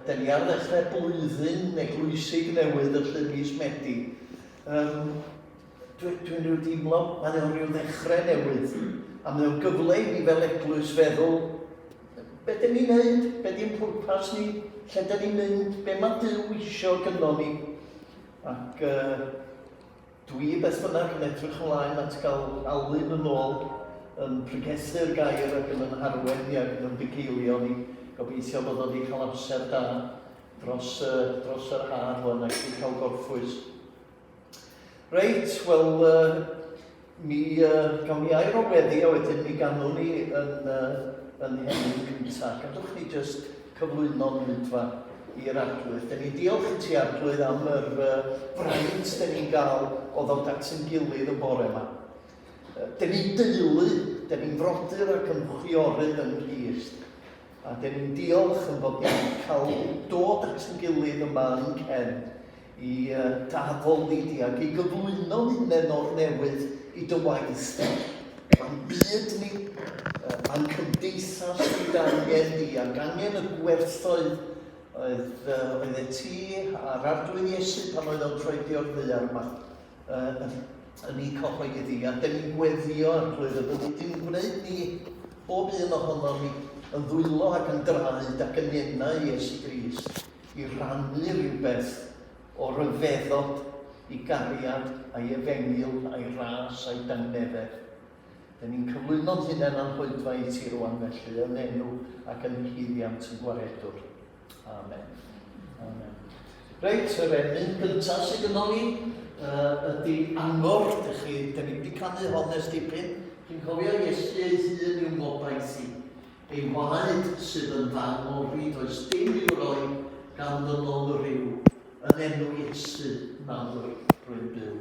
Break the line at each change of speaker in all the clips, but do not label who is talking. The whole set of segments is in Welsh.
Den ni ar ddechrau blwyddyn eglwysig newydd felly mis Medi. Um, Dwi'n dwi rhyw deimlo, mae o'n rhyw ddechrau newydd, a mae o'n gyfle i ni fel eglwys feddwl, be dyn ni'n neud, be di'n pwrpas ni, lle dyn ni'n mynd, be mae Duw isio gynno ni. Ac uh, dwi beth bynnag yn edrych ymlaen at gael Alun yn ôl yn pregethu'r gair ac yn yn harwen ni ac yn yn bugeilio ni. Gobeithio bod o wedi cael amser da dros, uh, dros yr haf rwan ac wedi cael gorffwys. Reit, wel, uh, mi uh, gawn ni air o weddi a wedyn mi ganwn ni yn, uh, yn hemyn cyntaf. Gadwch ni jyst cyflwyno'n oedfa i'r Arglwydd. Dyn ni'n diolch i ti, Arglwydd, am yr uh, fraint dyn ni'n gael o ddod at yn gilydd y bore yma. Dyn ni'n deulu, dyn ni'n frodyr ac yn chwiorydd yng Nghrist. A dyn ni'n diolch yn bod ni'n cael dod at yn gilydd yma yn Cen i d'addoli di ac i gyflwyno'n hunain o'r newydd i dy waith di. Mae'n byd ni, mae'n cymdeithas ni dy angen di ac angen y gwerthoedd oedd, oedd e ti a'r Arglwydd Iesu pan oedd o'n troedio'r ddaear yma yn ei cyhoeddi. A dyn ni'n gweddio, Arglwydd, y byddi di'n gwneud ni, bob un ohonom ni, yn ddwylo ac yn draed ac yn enau Iesu Grist i rannu rhywbeth o ryfeddod i gariad a'i efengyl a'i ras a'i dangnefedd. Dyn ni'n cyflwyno'n hunain a'n hoedfa i ti rwan felly, yn enw ac yn haeddiant y Gwaredwr. Amen. Amen. Reit, yr emyn gyntaf sydd gynnon ni uh, ydy Angor. Dych chi, dyn ni wedi canu hon ers dipyn. Chi'n cofio Iesu ei hun yw ngobaith i. Ei waed sydd yn fy does dim i'w roi gan ddynol ryw, yn enw Iesu nawr rwy'n byw.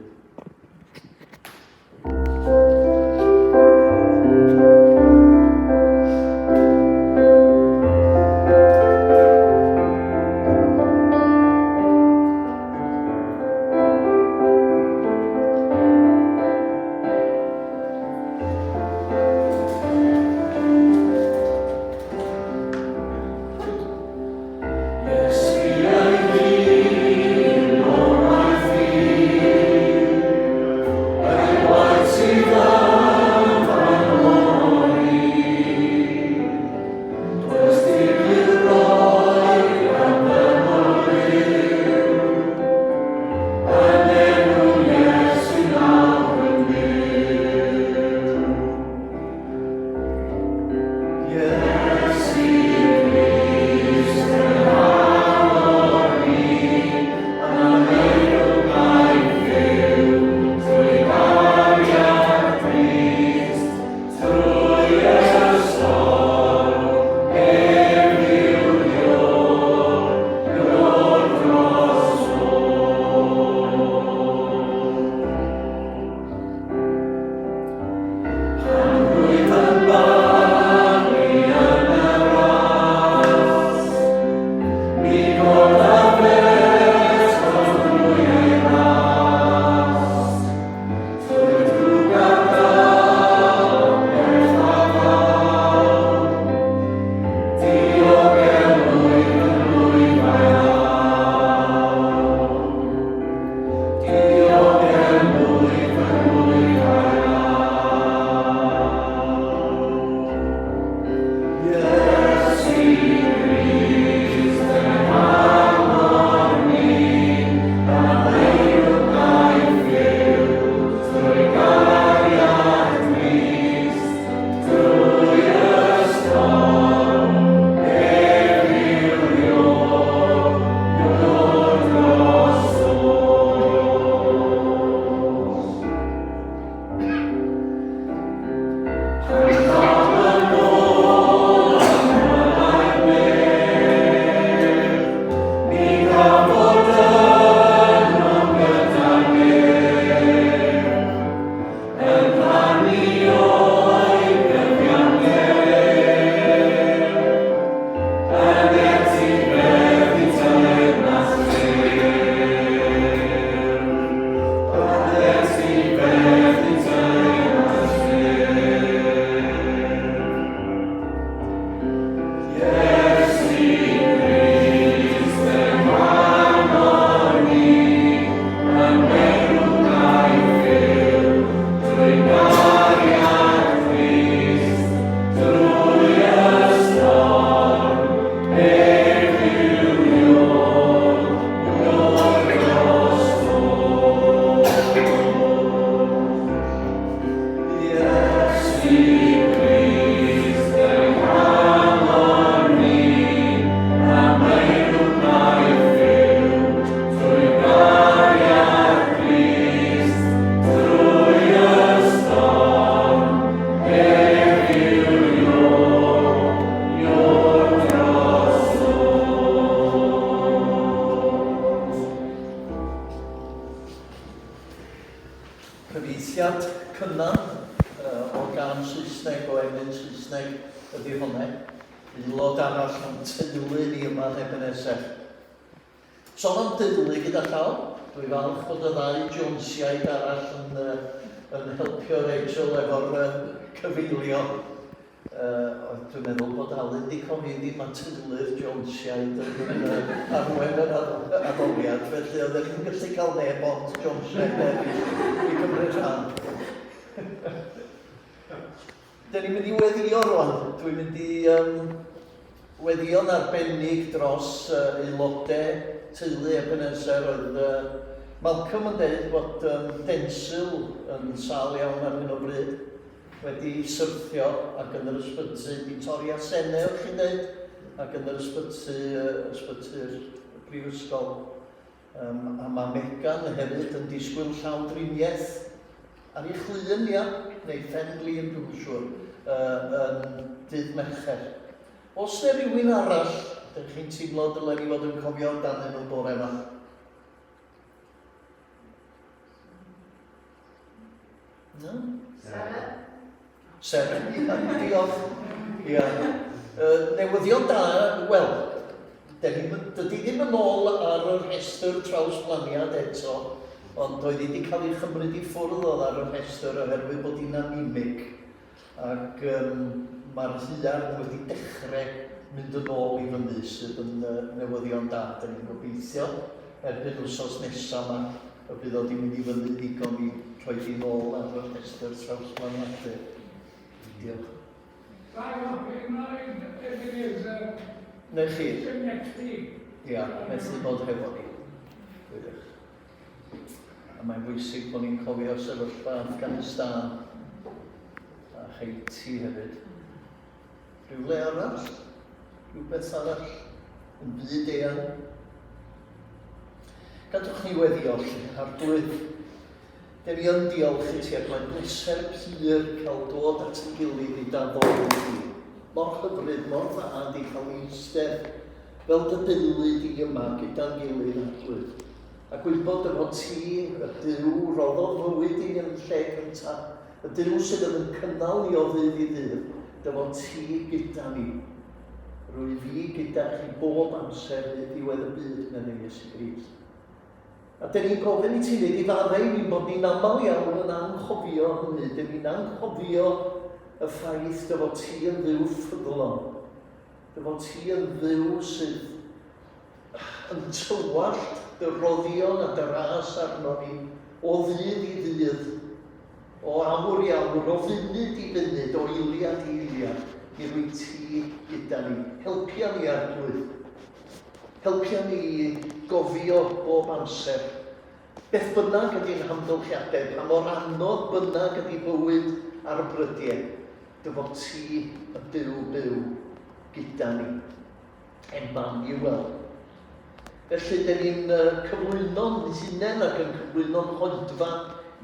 Cyfieithiad Cynan uh, o gan Saesneg, o emyn Saesneg ydy hwnna. Aelod arall o'n teulu ni yma yn Ebenezer. Sôn am deulu gyda llaw, dwi falch bod y ddau Jonesiaid arall yn, uh, yn helpio Rachel efo'r uh, cyfeilio. Uh, dwi'n meddwl bod Alun di cyhoeddi mae teulu'r Jonesiaid yn uh, arwain yr addoliad, felly oedden ni'n gallu cael neb ond Jonesiaid eraill i gymryd rhan. Dyn ni'n mynd i weddio rwan. Dwi'n mynd i um, weddio'n arbennig dros uh, aelodau teulu Ebenezer. Oedd uh, Malcolm yn dweud bod um, Densil yn sâl iawn ar hyn o bryd, wedi syrthio ac yn yr ysbyty, di torri asennau, o'ch chi'n dweud, ac yn yr ysbyty, uh, ysbyty'r brifysgol. Um, a mae Megan hefyd yn disgwyl llawdriniaeth ar ei chlun, ia, neu phen glin, dwi'n yn siŵr, uh, yn dydd Mercher. Os yna rhywun arall, ydych chi'n teimlo dylen ni fod yn cofio amdanyn nhw bore yma? Na?
Sarah.
Sarah, ia, diolch. Ia. Uh, newyddion da, wel, dydy ddim yn ôl ar y rhestr trawsblaniad eto, ond oedd hi wedi cael ei chymryd i ffwrdd oedd ar y rhestr oherwydd bod hi'n anemic. Ac um, mae'r huarn wedi dechrau mynd yn ôl i fyny sydd yn uh, newyddion da. Dyn ni'n gobeithio erbyn wsos nesaf yma y bydd o 'di mynd i fyny ddigon i rhoi di nôl ar y rhestr trawsblaniadu. Diolch. Neu chi? Ia, methu bod hefo ni. Gwych. A mae'n bwysig bod ni'n cofio sefyllfa Afghanistan a Haiti hefyd. Rhywle arall? Rhywbeth arall yn fyd eang? Gadwch ni weddio, Arglwydd. Dyn ni yn diolch i ti ac mae'n bleser pur cael dod at ein gilydd i daddoli ti. Mor hyfryd, mor dda di cael eistedd fel dy deulu di yma gyda'n gilydd, Arglwydd. A gwybod dy fod ti, y Duw, roddodd fywyd i ni yn lle cyntaf, Y Duw sydd yn yn cynnal ni o ddydd i ddydd, dy fod ti gyda ni. Rwyf fi gyda chi bob amser hyd ddiwedd y byd, meddai Iesu Grist. A dyn ni'n gofyn i ti wneud i faddau i ni bod ni'n aml iawn yn anghofio hynny. Dyn ni'n anghofio y ffaith dy fod ti yn Dduw ffyddlon. Dy fod ti yn Dduw sydd yn tywallt dy roddion a dy ras arno ni o ddydd i ddydd, o awr i awr, o funud i funud, o eiliad i eiliad, mi rwyt ti gyda ni. Helpia ni, Arglwydd. Helpia ni i gofio bob amser. Beth bynnag ydy'n hamgylchiadau, pa mor anodd bynnag ydy bywyd ar y brydiau, dy fod ti y byw byw gyda ni. Emmanuel. Felly, dyn ni'n cyflwyno'n hunain ac yn cyflwyno'n hoedfa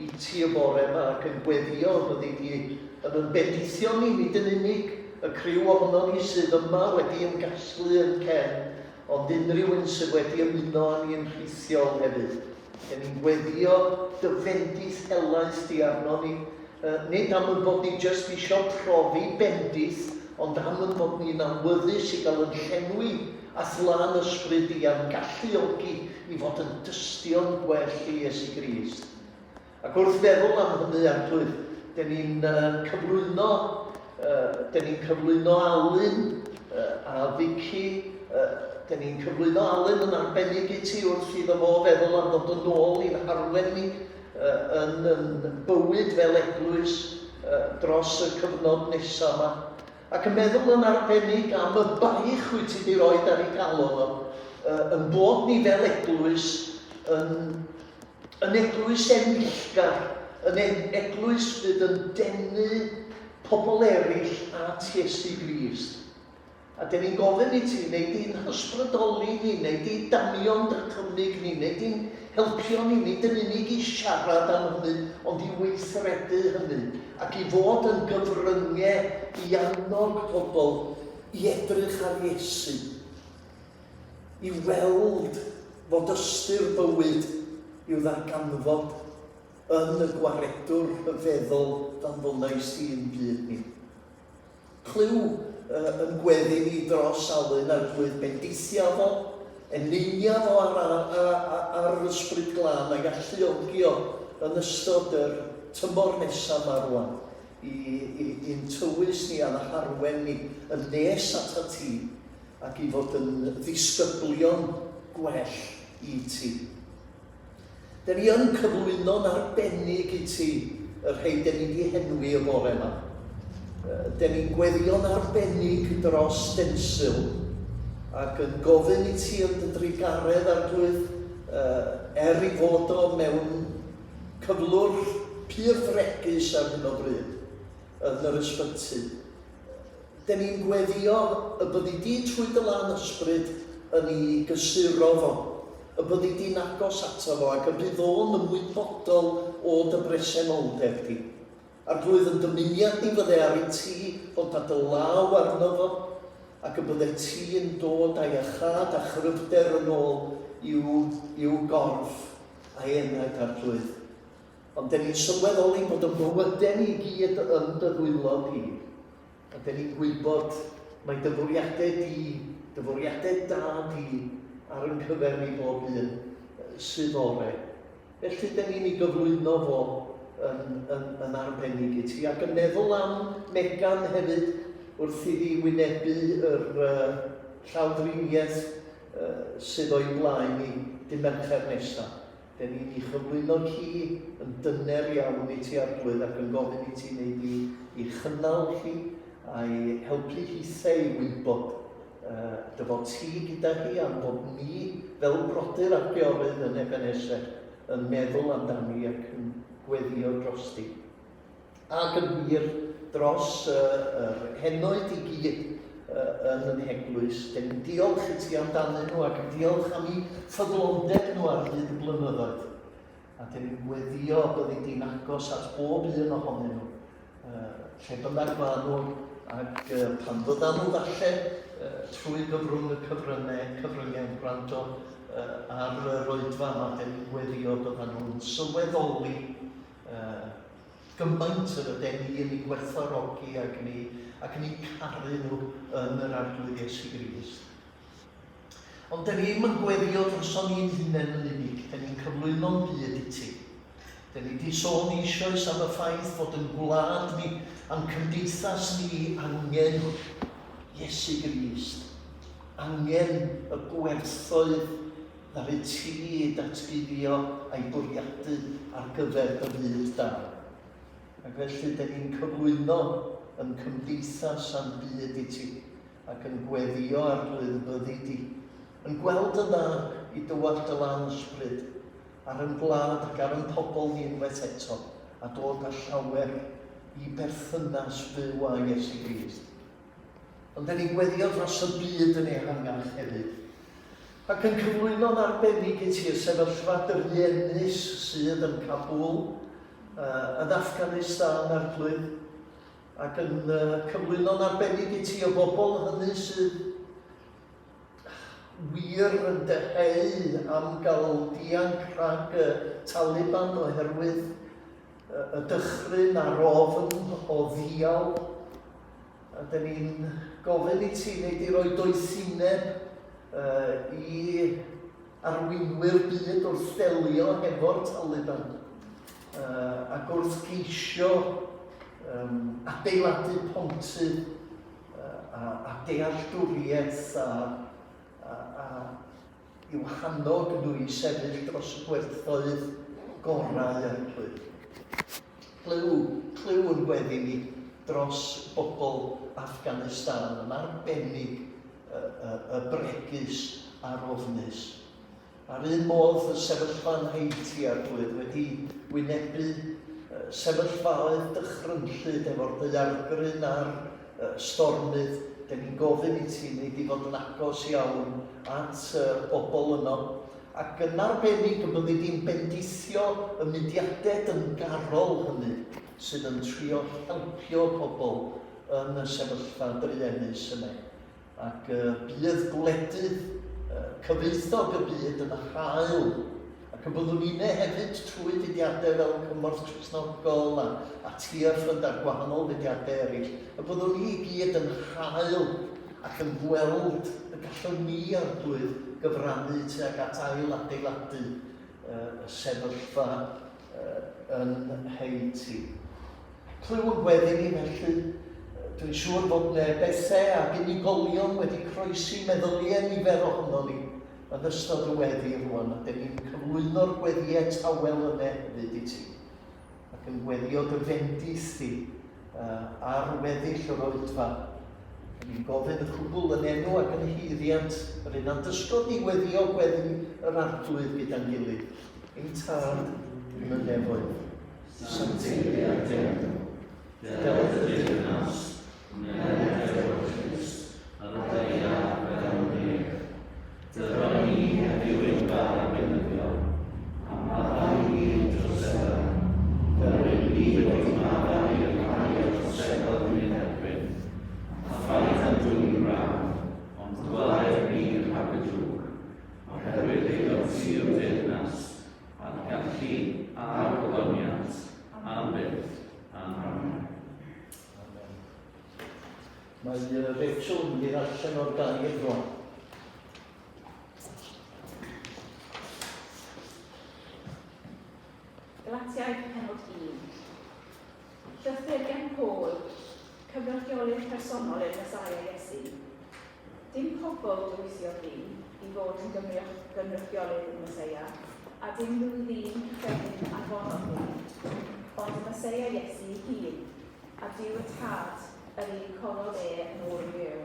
i ti y bore yma ac yn gweddio y byddi di yn yn bendithio ni, nid yn unig y criw ohono ni sydd yma wedi ymgasglu yn Cen, ond unrhyw un sydd wedi ymuno â ni yn rhithiol hefyd. Dyn ni'n gweddio dy fendith helaeth di arno ni, Nid am ein bod ni jyst isio profi bendith, ond am ein bod ni'n awyddus i gael yn llenwi â'th lân ysbryd di a'n galluogi i fod yn dystion gwell i Iesu Grist. Ac wrth feddwl am hynny, Arglwydd, dyn ni'n cyflwyno, dyn ni'n cyflwyno Alun a Vicky, dyn ni'n cyflwyno Alun yn arbennig i ti wrth iddo fo feddwl am ddod yn ôl i'n harwen ni yn yn bywyd fel eglwys dros y cyfnod nesaf yma, ac yn meddwl yn arbennig am y baich wyt ti wedi rhoi ar ei galon o, yn bod ni fel eglwys yn, yn eglwys enillgar, yn eglwys fydd yn denu pobl eraill at Iesu Grist. A dan ni'n gofyn i ti, wnei di'n hysbrydoli ni, wnei di danio'n dychymyg ni, wnei di'n helpio ni, nid yn unig i siarad am hynny, ond i weithredu hynny, ac i fod yn gyfryngau i annog pobl i edrych ar Iesu, i weld fod ystyr bywyd i'w ddarganfod. yn y Gwaredwr rhyfeddol ddanfonais di i'n byd ni. Clyw yn gweddi ni dros Alun Arglwydd, bendithia fo, eneinia fo ar, ar, ar, ar yr Ysbryd Glân a'i alluogi o yn ystod yr tymor nesaf ma rwan i, i, i'n tywys ni a'n harwen ni yn nes atat ti ac i fod yn ddisgyblion gwell i ti. Dyn ni yn cyflwyno'n arbennig i ti y rhei dyn ni 'di henwi y bore yma. Dyn ni'n gweddïo'n arbennig dros Densil ac yn gofyn i ti yn dy drugaredd, Arglwydd, er i fod o mewn cyflwr pur fregus ar hyn o bryd yn yr ysbyty. Dyn ni'n gweddïo y byddi di trwy dy lân ysbryd yn i gysuro fo, y byddi di'n agos ato fo ac y bydd o'n ymwybodol o dy bresenoldeb di. Arglwydd, yn dymuniad ni fydde ar i ti fod â dy law arno fo, ac y bydde ti'n dod â iachâd a chryfder yn ôl i'w, i'w gorff a'i enaid, Arglwydd. Ond dyn ni'n sylweddoli bod y bywydau ni i gyd yn dy ddwylo di. A dyn ni'n gwybod mai dy fwriadau di, dy fwriadau da di ar yn cyfer ni bob un sydd ore. Felly dyn ni'n ei gyflwyno fo yn, yn, yn arbennig i ti. Ac yn meddwl am Megan hefyd wrth iddi wynebu yr uh, llawdriniaeth uh, sydd o'i blaen i dy Mercher nesaf. Dyn ni'n ei chyflwyno hi yn dyner iawn i ti Arglwydd ac yn gofyn i ti wneud i, i chynnal hi a'i helpu hithau i wybod uh, dy fod ti gyda hi a'n bod ni fel brodyr a chwiorydd yn Ebenezer yn meddwl amdani ac yn gweddio drosti. Ac yn wir, dros yr henoed i gyd yn yn heglwys, dyn ni'n diolch i ti amdanyn nhw ac yn diolch am eu ffyddlondeb nhw ar hyd y blynyddoedd. A dyn ni'n gweddio byddi di'n agos at bob un ohonyn nhw, lle bynnag maen nhw, ac pan fyddan nhw falle trwy gyfrwng y cyfryngau, cyfryngau yn gwrando ar yr oedfa yma, dyn ni'n gweddio byddan nhw'n sylweddoli gymaint yr ydyn ni yn eu gwerthfawrogi ac yn eu, ac yn eu caru nhw yn yr Arglwydd Iesu Grist. Ond dyn ni ddim yn gweddio droson ni'n hunain yn unig, dyn ni'n cyflwyno'n byd i ti. Dyn ni wedi sôn eisoes am y ffaith fod yn gwlad ni a'n cymdeithas ni angen Iesu Grist, angen y gwerthoedd Ddaru ti ei datguddio a'i bwriadu ar gyfer dy fyd da. Ac felly dyn ni'n cyflwyno yn cymdeithas a'n byd i ti, ac yn gweddio Arglwydd y byddi di, yn gweld yn dda i dywallt dy lân ysbryd ar yn gwlad ac ar yn pobl ni unwaith eto, a dod â llawer i berthynas fyw â Iesu Grist. Ond dyn ni'n gweddio dros y byd yn ehangach hefyd. Ac yn cyflwyno'n arbennig i ti y sefyllfa druenus sydd yn Kabul, uh, yn Afghanistan, Arglwydd, ac yn uh, cyflwyno'n arbennig i ti y bobl hynny sydd wir yn dyheu am gael dianc rhag y Taliban oherwydd y dychryn a'r ofn o ddial. A dyn ni'n gofyn i ti wneud i roi doethineb uh, i arweinwyr byd wrth ddelio hefo'r Taliban uh, ac wrth geisio um, adeiladu pontydd uh, a, a dealltwriaeth a, a, a i'w hannog nhw i sefyll dros y gwerthoedd gorau Arglwydd. Clyw, clyw yn gweddi ni dros bobl Afghanistan, yn arbennig y, y, y bregus a'r ofnus. A'r un modd y sefyllfa yn Haiti, Arglwydd, wedi wynebu sefyllfaoedd dychrynllyd efo'r daeargryn a'r stormydd, dyn ni'n gofyn i ti wneud i fod yn agos iawn at y bobl yno, ac yn arbennig y byddi di'n bendithio y mudiadau dyngarol hynny sydd yn trio helpio pobl yn y sefyllfa druenus yna. Ac bydd gwledydd cyfoethog y byd yn hael ac Ac y byddwn ni'n hefyd trwy fudiadau fel Cymorth Cristnogol a, a Tearfund a'r gwahanol fudiadau eraill, y byddwn ni i gyd yn hael ac yn gweld y gallwn ni Arglwydd gyfrannu tuag at ail adeiladu y sefyllfa yn Haiti. Clyw yn gweddi ni felly, dwi'n siŵr fod ne bethau ac unigolion wedi croesi meddyliau nifer ohono ni yn ystod y weddi rwan, a dyn ni'n cyflwyno'r gweddïau tawel yna hefyd i ti, ac yn gweddio dy fendith di ar weddill yr oedfa. Dyn ni'n gofyn y cwbl yn enw ac yn haeddiant yr un a'n dysgodd ni weddio gweddi yr Arglwydd gyda'n gilydd. Ein Tad yn y nefoedd, sancteiddia dy enw, del dy deyrnas,
wneler dy ewyllys, ar y ddaear fel yn y nef. Dyro i ni heddiw ein bara beunyddiol, a maddau i ni ein troseddau, fel yr ydym ni wedi maddau i'r rhai a droseddodd yn ein herbyn. A phaid â'n dwyn i brawf, ond gwaed ni rhag y drwg. Oherwydd eiddo ti yw'r deyrnas, a'r gallu, a'r gogoniant, am byth. Amen.
Amen. Mae Rachel yn mynd i ddarllen o'r gair rwan.
Galatiaid penod 1. Llythyr gan Paul, cyfrychiolydd personol i'r Mesaia Iesu. Dim pobl dewisiodd fi i fod yn gynrychiolydd i'r Meseia, a dim rhyw ddyn cyffredin anfonodd fi, ond y Meseia Iesu ei hun, a Duw y Tad, yr un colodd e yn ôl yn fyw.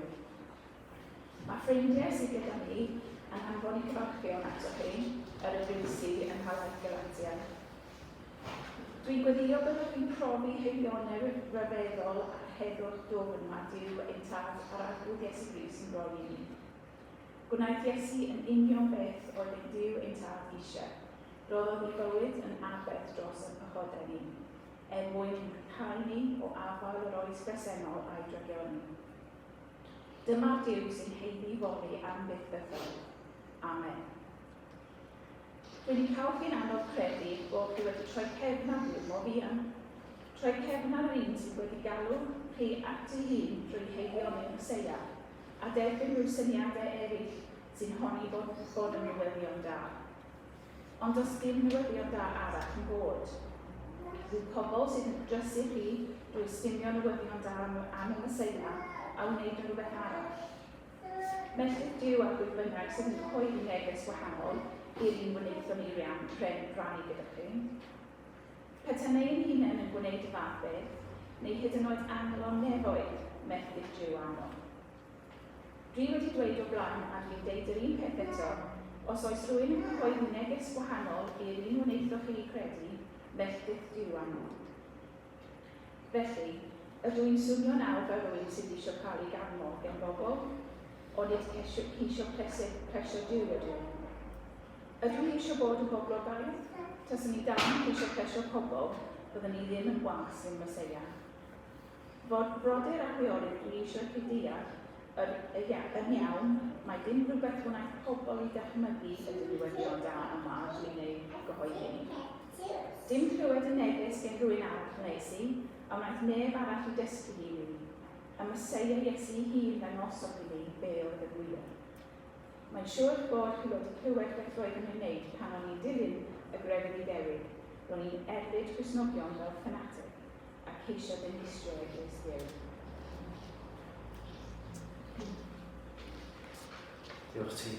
Mae ffrindiau sydd gyda ni yn anfon eu cyfarchion atoch chi, yr eglwysi yn nhalaith Galatia. Dwi'n gweddïo byddwch chi'n profi haelionau rhyfeddol a heddwch dwfn mae Duw ein Tad a'r Arglwydd Iesu Grist yn rhoi i ni. Gwnaeth Iesu yn union beth oedd ein Duw ein Tad eisiau. Rhoddodd ei fywyd yn aberth dros ein pechodau ni, er mwyn ein rhyddhau ni o afael yr oes bresennol a'i drygioni. Dyma'r Duw sy'n haeddu foli am byth bythol. Amen. Dwi 'di cael hi'n anodd credu bod chi wedi troi cefn ar Dduw mor fuan. Troi cefn ar yr un sydd wedi galw chi at ei hun drwy haelioni'r Meseia, a derbyn rhyw syniadau eraill sy'n honni bod bod yn newyddion da. Ond does dim newyddion da arall yn bod. Rhyw pobl sydd yn drysu chi drwy stumio newyddion da am, am y Meseia a wneud yn rhywbeth arall. Melltith Duw ar bwy bynnag sydd yn cyhoeddi neges wahanol i'r un wnaethon ni rannu gyda chi. Petaem ein hunain yn gwneud y fath beth, neu hyd yn oed angel o'r nefoedd, melltith Duw arno. Dwi wedi dweud o'r blaen a dwi'n deud yr un peth eto, os oes rhywun yn cyhoeddi neges wahanol i'r un wnaethoch chi ei credu, melltith Duw arno. Felly, ydw i'n swnio nawr fel rhywun sydd eisiau cael ei ganmol gen bobl? Onid ceisio, ceisio plesio, plesio Duw ydw i? Ydw i eisiau bod yn boblogaidd? Taswn i dal yn ceisio plesio pobl, byddwn i ddim yn was i'r Meseia. Fod brodyr a chwiorydd dwi eisiau chi deall yr, y, yn iawn, mae dim rhywbeth wnaeth pobl i dychmygu ydy newyddion da yma dwi'n ei gyhoeddi. Dim clywed y neges gen rhywun arall wnes i, a wnaeth neb arall i dysgu hi i mi. Y Meseia Iesu ei hun ddangosodd i mi be oedd y gwir. Mae'n siŵr eich bod chi wedi clywed beth roeddwn i'n wneud pan o'n i'n dilyn y grefydd Iddewig, ro'n i'n erlid Cristnogion fel ffanatig, a ceisio dinistrio Eglwys Dduw.
Diolch ti.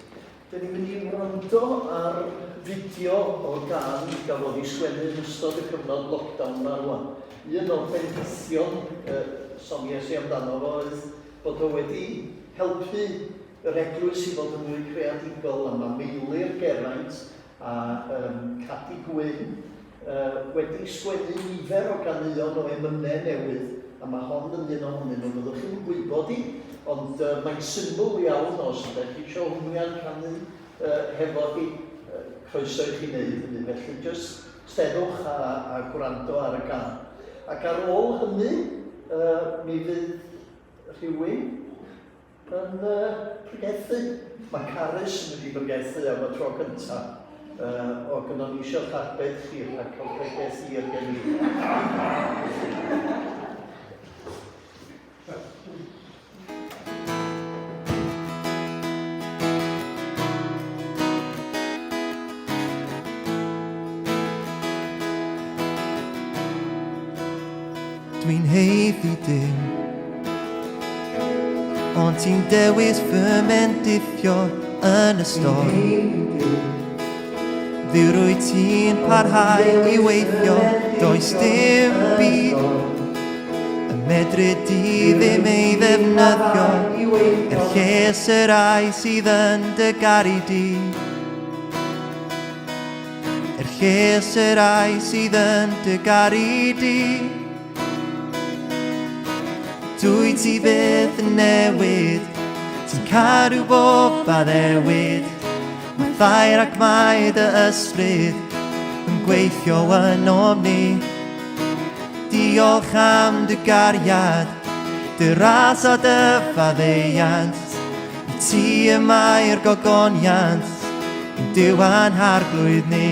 Dyn ni'n mynd i wrando ar fideo o gân gafodd ei sgwennu yn ystod y cyfnod lockdown 'ma rwan. Un o'r bendithion uh, sonies i amdano fo oedd bod o wedi helpu yr eglwys i fod yn fwy creadigol a mae Meilir Geraint a um, Cadi Gwyn uh, wedi sgwennu nifer o ganeuon o emynau newydd, a mae hon yn un ohonyn nhw. Fyddwch chi'n gwybod i, ond uh, mae'n syml iawn os ydych chi eisiau hwmian canu uh, hefo hi, uh, croeso i chi wneud hynny. Felly jyst steddwch a, a gwrando ar y gan. Ac ar ôl hynny, uh, mi fydd rhywun yn uh, pregethu. Mae Carys yn mynd i bregethu am y tro cyntaf. Uh, o, gynnon ni eisiau arbed chi rhag cael pregeth hir gen i.
Dwi'n heiddi dim Ond ti'n dewis fy mendithio yn y storm Dduw rwyt ti'n parhau i weithio Does dim byd Y medru di ddim ei ddefnyddio Er lles y rai sydd yn dy garu di Er lles y rai sydd yn dy garu di. Dwy ti byth yn newid, ti'n cadw bob addewid. Mae thair ac mae dy ysbryd yn gweithio ynom ni. Diolch am dy gariad, dy ras a dy faddeuant. I ti y mae'r gogoniant, yn Duw a'n harglwydd ni.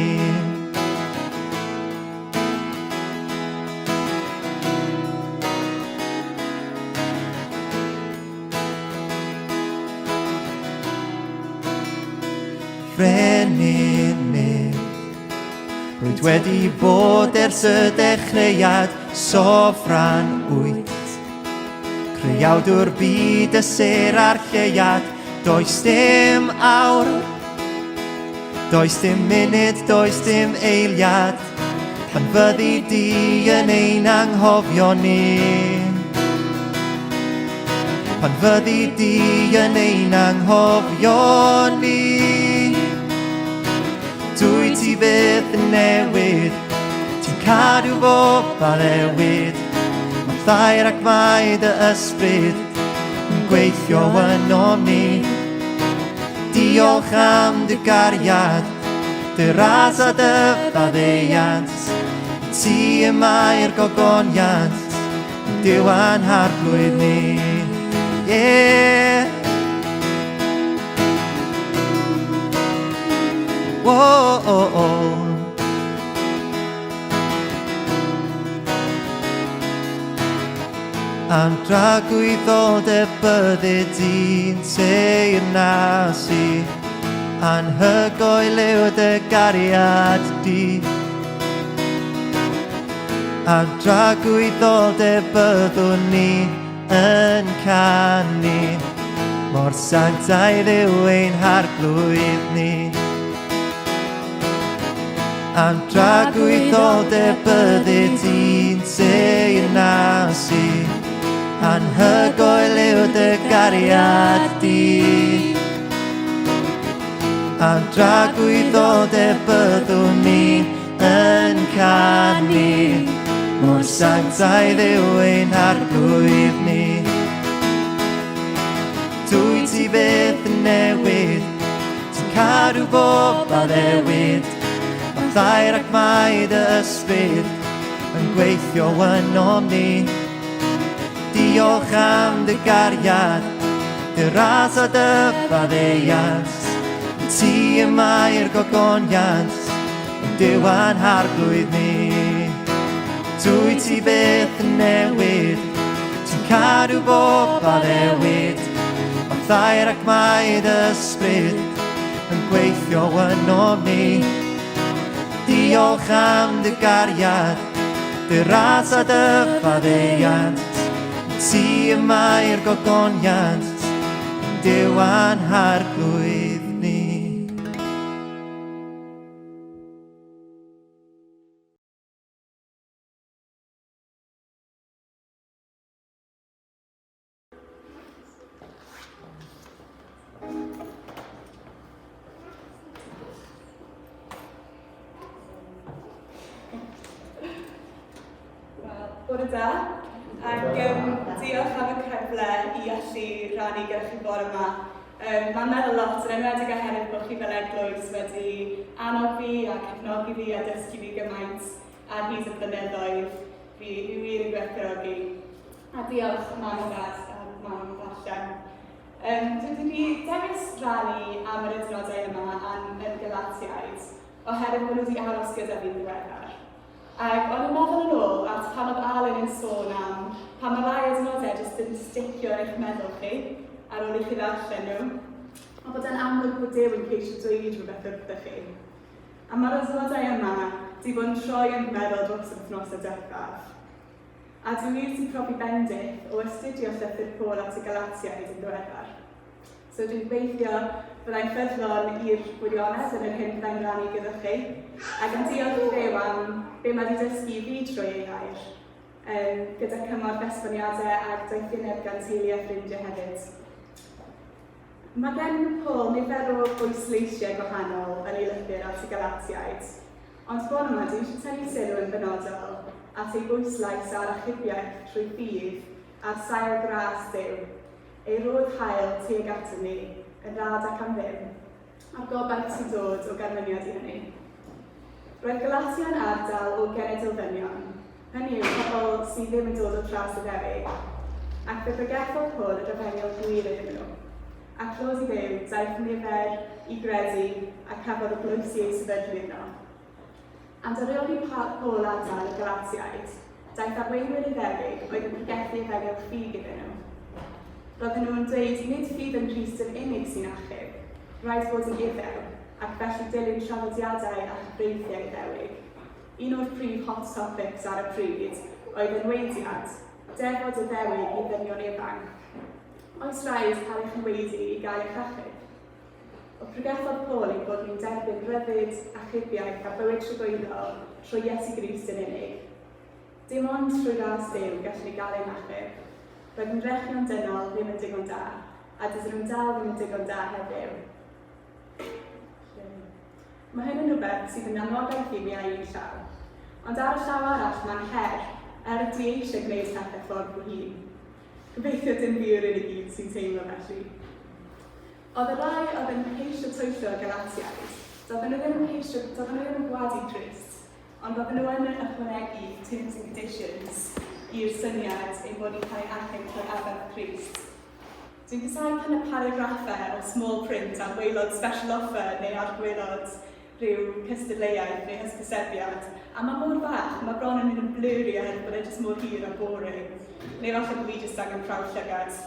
Frenin nef, rwyt wedi bod ers y dechreuad, sofran wyt. Creawdwr byd y sêr a'r lleuad, does dim awr, does dim munud, does dim eiliad, pan fyddi di yn ein anghofio ni. Pan fyddi di yn ein anghofio ni. Dwy ti fyth yn newid, ti'n cadw bob addewid. Mae thair ac mae dy ysbryd yn gweithio ynom ni. Diolch am dy gariad, dy ras a dy faddeuant. I ti y mae'r gogoniant, yn Duw a'n harglwydd ni. Yeah. Whoa, oh, oh. Am dragwyddoldeb byddi di'n teyrnasu, Anhygoel yw dy gariad di. Am dragwyddoldeb byddwn ni yn canu, Mor sanctaidd yw ein harglwydd ni. Am dragwyddoldeb byddi di'n teyrnasu, Anhygoel yw dy gariad di. Am dragwyddoldeb byddwn ni yn canu, Mor sanctaidd yw ein harglwydd ni. Dwy ti fyth yn newid, Ti'n cadw bob addewid, Mae thair ac mae dy ysbryd yn gweithio ynom ni. Diolch am dy gariad, dy ras a dy faddeuant. I ti y mae'r gogoniant, yn Duw a'n harglwydd ni. Dwy ti byth yn newid, ti'n cadw bob addewid. Mae thair ac mae dy ysbryd yn gweithio ynom ni. Diolch am dy gariad, dy ras a dy faddeuant. I ti y mae'r gogoniant, yn Duw a'n harglwydd ni.
Wel, bore da, ac um, diolch am y cyfle i allu rhannu gyda chi bore yma. Um, Mae'n meddwl lot, yn enwedig oherwydd bod chi fel eglwys wedi annog fi a cefnogi fi a dysgu fi gymaint ar hyd y blynyddoedd. Fi, fi wir yn gwerthfawrogi. A diolch mam a dad a mam am ddarllen. Um, dwi wedi dewis rannu am yr adnodau yma am y Galatiaid. oherwydd maen nhw wedi aros gyda fi'n ddiweddar. Ac o'n i'n meddwl yn ôl at pan oedd Alun yn sôn am pan mae rai adnodau jyst yn sticio yn eich meddwl chi ar ôl i chi ddarllen nhw, a bod e'n amlwg bod Duw yn ceisio dweud rhywbeth wrthych chi. A mae'r adnodau yma 'di bod yn troi yn fy meddwl dros yr wythnosau diwethaf. A dwi wir 'di profi bendith o astudio llythyr Paul at y Galatiaid yn ddiweddar. So dwi'n gobeithio byddai'n ffyddlon i'r gwirionedd yn yr hyn byddai'n rannu gyda chi. Ac yn diolch i Dduw am be mae wedi dysgu i fi trwy ei air, um, gyda cymorth esboniadau ac doethineb gan teulu a ffrindiau hefyd. Mae gen Paul nifer o bwysleisiau gwahanol yn ei lythyr at y Galatiaid, ond bore yma dwi eisiau tynnu sylw yn benodol at ei bwyslais ar achubiaeth trwy ffydd ar sail gras Duw, ei rodd hael tuag atom ni, yn rhad ac am ddim, a'r gobaith sy'n dod o ganlyniad i hynny. Roedd Galatia yn ardal o genedl ddynion, hynny yw pobl sydd ddim yn dod o tras Iddewig, ac fe bregethodd Paul yr efengyl gwir iddyn nhw. A clod i Dduw, daeth nifer i gredu a cafodd y glwysi ei sefydlu yno. Ond ar ôl i Paul adael y Galatiaid, daeth arweinwyr Iddewig oedd yn pregethu efengyl ffug iddyn nhw. Roedden nhw yn dweud nid ffydd yng Nghrist yn unig sy'n achub, rhaid bod yn Iddew, ac felly dilyn traddodiadau a chyfreithiau Iddewig. Un o'r prif hot topics ar y pryd oedd enwaediad, defod Iddewig i ddynion ifanc. Oes rhaid cael eich enwaedu i gael eich achub? O pregethodd Paul ein bod ni'n derbyn rhyddid, achubiaeth a bywyd tragwyddol trwy Iesu Grist yn unig. Dim ond trwy ras Duw gallwn ni gael ein achub. Roedd ymdrechion dynol ddim yn digon da, a dydyn nhw'n dal ddim yn digon da heddiw. Mae hyn yn rhywbeth sydd yn anogaeth i mi ar un llaw. Ond ar y llaw arall mae'n her, er dwi eisiau gwneud pethau ffordd fy hun. Gobeithio dim fi yw'r unig un sy'n teimlo felly. Oedd y rhai oedd yn ceisio twyllo y Galatiaid, doedden nhw ddim yn ceisio, doedden nhw ddim yn gwadu Crist, ond roedden nhw yn ychwanegu terms and conditions i'r syniad ein bod ni'n cael ein achub trwy aberth Crist. Dwi'n casáu pan y paragraffau o small print ar waelod special offer neu ar gwaelod rhyw cystadleuaeth neu hysbysebiad, a mae mor fach, mae bron yn mynd yn blurry oherwydd bod e jyst mor hir a boring. Neu falle bod fi jyst angen prawf llygad.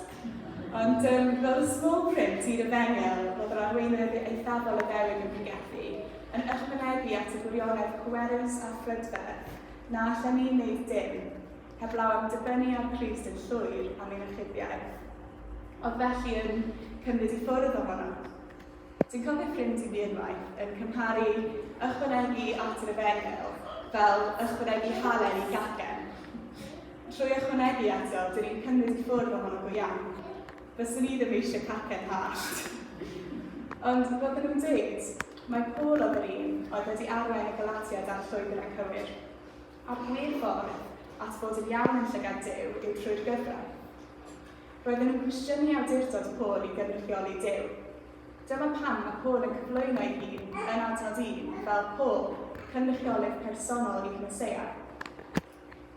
Ond um, roedd y small print i'r efengyl roedd yr arweinwyr eithafol Iddewig yn pregethu, yn ychwanegu at y gwirionedd pwerus a phrydferth na allen ni wneud dim, heblaw am dibynnu ar Crist yn llwyr am ein achubiaeth. Oedd felly yn cymryd i ffwrdd ohono. Dwi'n cofio ffrind i fi unwaith yn cymharu ychwanegu at yr efengyl fel ychwanegu halen i gacen. Trwy ychwanegu ato, dyn ni'n cymryd i ffwrdd ohono go iawn. Fyswn i ddim eisiau cacen hallt. Ond roedden nhw'n dweud, mae Paul oedd yr un oedd wedi arwain y Galatiaid ar y llwybr anghywir. A'r gwir ffordd at fod yn iawn yn llygad Duw yw trwy'r gyfraith. Roedden nhw'n cwestiynu awdurdod Paul i gynrychioli Duw. Dyma pam mae Paul yn cyflwyno ei hun yn adnod 1 fel Paul, cynrychiolydd personol i'r Meseia.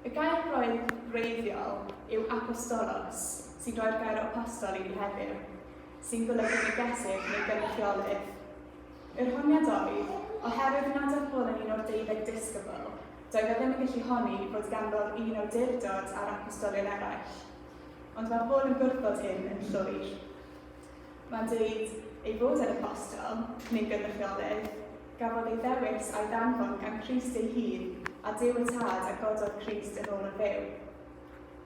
Y gair Groeg gwreiddiol yw apostolos, sy'n rhoi'r gair apostol i ni heddiw, sy'n golygu negesydd neu gynrychiolydd. Yr honiad oedd, oherwydd nad oedd Paul yn un o'r deuddeg disgybl, doedd e ddim yn gallu honni fod ganddo'r un awdurdod â'r apostolion eraill. Ond mae Paul yn gwrthod hyn yn llwyr. Mae'n dweud ei fod e'n apostol, neu'n gynrychiolydd, gafodd ei ddewis a'i ddanfon gan Crist ei hun a Duw y Tad a gododd Crist yn ôl yn fyw.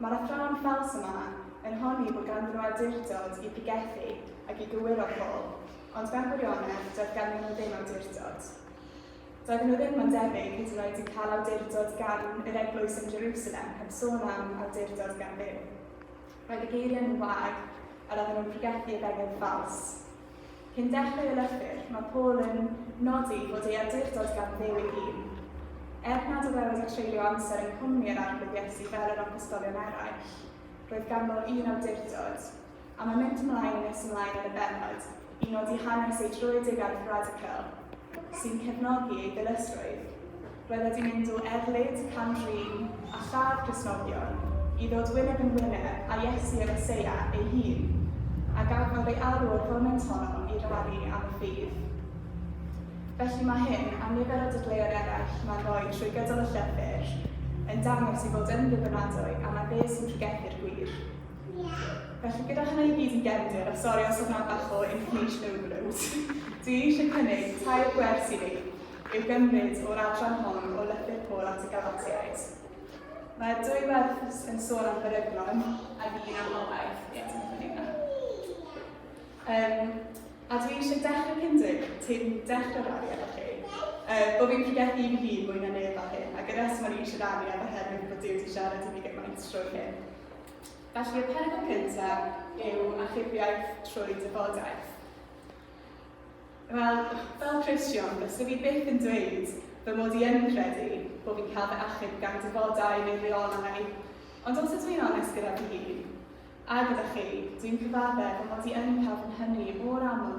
Mae'r athrawon ffals yma yn honni bod ganddyn nhw awdurdod i bregethu ac i gywiro Paul, ond mewn gwirionedd doedd ganddyn nhw ddim awdurdod. Doedden nhw ddim, mae'n debyg, hyd yn oed yn cael awdurdod gan yr eglwys yn Jerusalem, heb sôn am awdurdod gan Dduw. Roedd y geiriau nhw'n wag, a roedden nhw'n pregethu efengyl ffals. Cyn dechrau y lythyr, mae Paul yn nodi fod ei awdurdod gan Dduw ei hun. Er nad oedd e wedi treulio amser yng nghwmni yr Arglwydd Iesu fel yr apostolion eraill, roedd ganddo un awdurdod, A mae'n mynd ymlaen yn nes ymlaen yn y bennod i nodi hanes ei dröedigaeth radical, sy'n cefnogi ei ddilysrwydd. Roedd wedi mynd o erlid, cam-drin a lladd Cristnogion i ddod wyneb yn wyneb â Iesu y Meseia ei hun, a gafodd ei alw o'r foment honno i rannu am y ffydd. Felly mae hyn, a nifer o dadleuon eraill mae'n rhoi trwy gydol y llythyr, yn dangos ei fod yn ddibynadwy a mae fe sy'n pregethu'r gwir. Felly gyda hynny i gyd yn gefndir, a sori os oedd 'na bach o information overload, dwi eisiau cynnig tair gwers i ni i'w gymryd o'r adran hon o lythyr Paul at y Galatiaid. Mae'r dwy werth yn sôn am beryglon ac un am obaith. Ie, ti'n fyny yna. Um, a dwi eisiau dechrau cyn dweud, ti'n dechrau rannu efo chi, bod fi'n pregethu i fi hun mwy na neb ar hyn, ac y rheswm o'n i eisiau rannu efo hefyd bod Duw wedi siarad i fi gymaint trwy hyn. Felly y perygl cyntaf yw achubiaeth trwy dyfodaeth. Wel, fel Cristion, fysa fi byth yn dweud fy mod i yn credu bod fi'n cael fy achub gan dyfodau neu reolau, ond os ydw i'n onest gyda fy hun, a gyda chi, dwi'n cyfaddef fy mod i yn cael fy nhynnu mor aml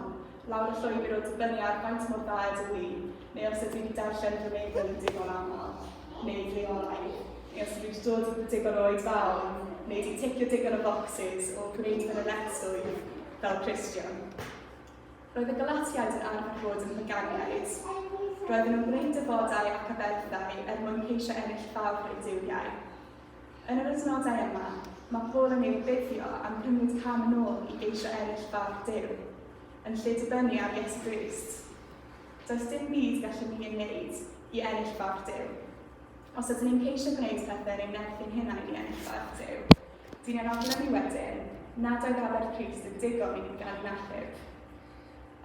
lawr y llwybr o dibynnu ar faint mor dda ydw i, neu os ydw i wedi darllen fy Meibl yn digon aml, neu reolaidd, neu os ydw i wedi dod i digon o oed fawr, neu wedi ticio digon o focsys o gwneud fy nyletswydd fel Cristion. Roedd y Galatiaid yn arfer bod yn paganiaid. Roedden nhw'n gwneud defodau ac aberthau er mwyn ceisio ennill ffafr eu duwiau. Yn yr adnodau yma, mae Paul yn eu rhybuddio am gymryd cam yn ôl i geisio ennill ffafr Duw, yn lle dibynnu ar Iesu Grist. Does dim byd gallwn ni ei wneud i ennill ffafr Duw. Os ydyn ni'n ceisio gwneud pethau yn ein nerth ein hunain i ennill ffafr Duw, Dyn yn awgrymu wedyn nad oedd aberth Crist yn digon i ni gael ein achub,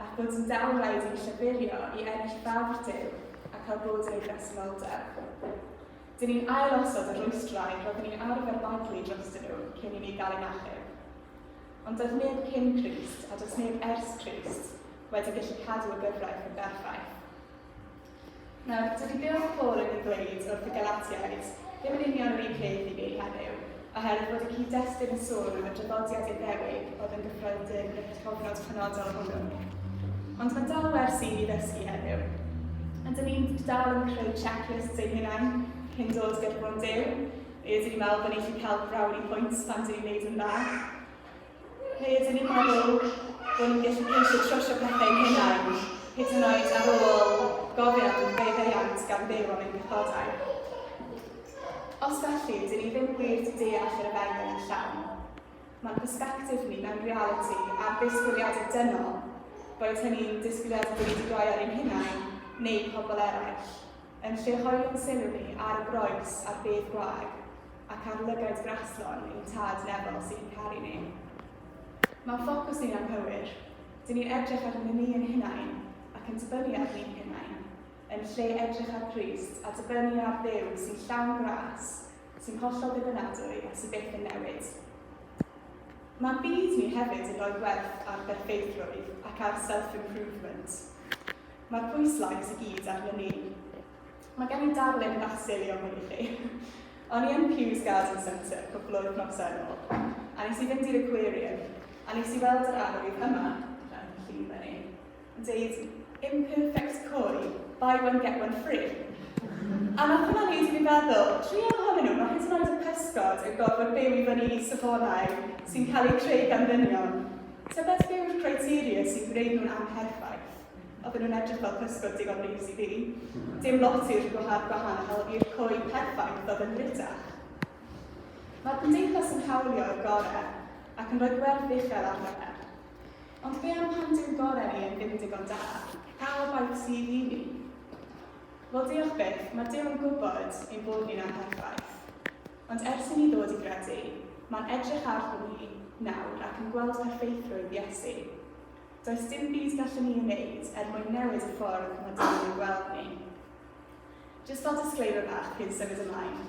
ac bod yn dal rhaid i ni llafurio i ennill ffafr Duw a cael bod yn ei bresenoldeb. Dyn ni'n ail-osod y rhwystrau roeddwn ni'n arfer baglu drostyn nhw cyn i ni gael ein achub. Ond doedd neb cyn Crist, a does neb ers Crist, wedi gallu cadw y gyfraith yn berffaith. Nawr, dydy be oedd Paul yn ei ddweud wrth y Galatiaid ddim yn union yr un peth i ni heddiw, oherwydd bod y cyd-destun yn sôn am y draddodiad Iddewig oedd yn gyffredin yn y cyfnod penodol hwnnw. Ond mae dal wersi i ni ddysgu heddiw. Ydyn ni'n dal yn creu checklists ein hunain cyn dod gerbron Duw? Neu ydyn ni'n meddwl bod ni'n gallu cael brownie points pan dyn ni'n neud yn dda? Neu ydyn ni'n meddwl bod ni'n gallu ceisio trwsio pethau ein hunain, hyd yn oed ar ôl gofyn am faddeuant gan Dduw am ein pechodau? Os felly, dyn ni ddim wir 'di deall yr efengyl yn llawn. Mae'n persbectif ni mewn realiti ar ddisgwyliadau dynol, boed hynny'n disgwyliadau dyn ni wedi rhoi ar ein hunain neu pobl eraill, yn lle hoelio'n sylw ni ar y groes a'r bedd gwag, ac ar lygaid graslon ein Tad nefol sy'n caru ni. Mae'n ffocws ni'n anghywir. Dyn ni'n edrych ar ni ein hunain ac yn dibynnu ar ni'n hunain, yn lle edrych ar Grist a dibynnu ar Dduw sy'n llawn gras, sy'n hollol ddibynadwy a sy'n byth yn newid. Mae'n byd ni hefyd yn rhoi gwerth ar berffeithrwydd ac ar self-improvement. Mae'r pwyslais i gyd arno ni. Mae gen i darlun bach sili o hwn i chi. O'n i yn Pugh's Garden Centre cwpl o wythnosau yn ôl, a nes i fynd i'r aquarium, a nes i weld yr arwydd yma, yn llun fyny, yn deud, imperfect koi, buy one get one free. A nath hwnna wneud i fi feddwl, druan ohonyn nhw, mae hyd yn oed y pysgod yn gorfod byw i fyny i safonau sy'n cael eu creu gan ddynion. Tybed be yw'r criteria sy'n gwneud nhw'n amherffaith? Oedden nhw'n edrych fel pysgod digon neis i fi. Dim lot i'r gwahanol i'r koi perffaith oedd yn ddrutach. Mae'r gymdeithas yn hawlio'r gorau ac yn rhoi gwerth uchel arno fe. Ond be am pan dyw'n gorau ni yn ddim digon da? Pa obaith sydd i ni? Wel, diolch byth, mae Duw yn gwybod ein bod ni'n amherffaith. Ond ers i ni ddod i gredu, mae'n edrych arnon ni nawr ac yn gweld perffeithrwydd Iesu. Does dim byd gallwn ni ei wneud er mwyn newid y ffordd mae Duw yn gweld ni. Jyst fel disclaimer bach cyn symud ymlaen,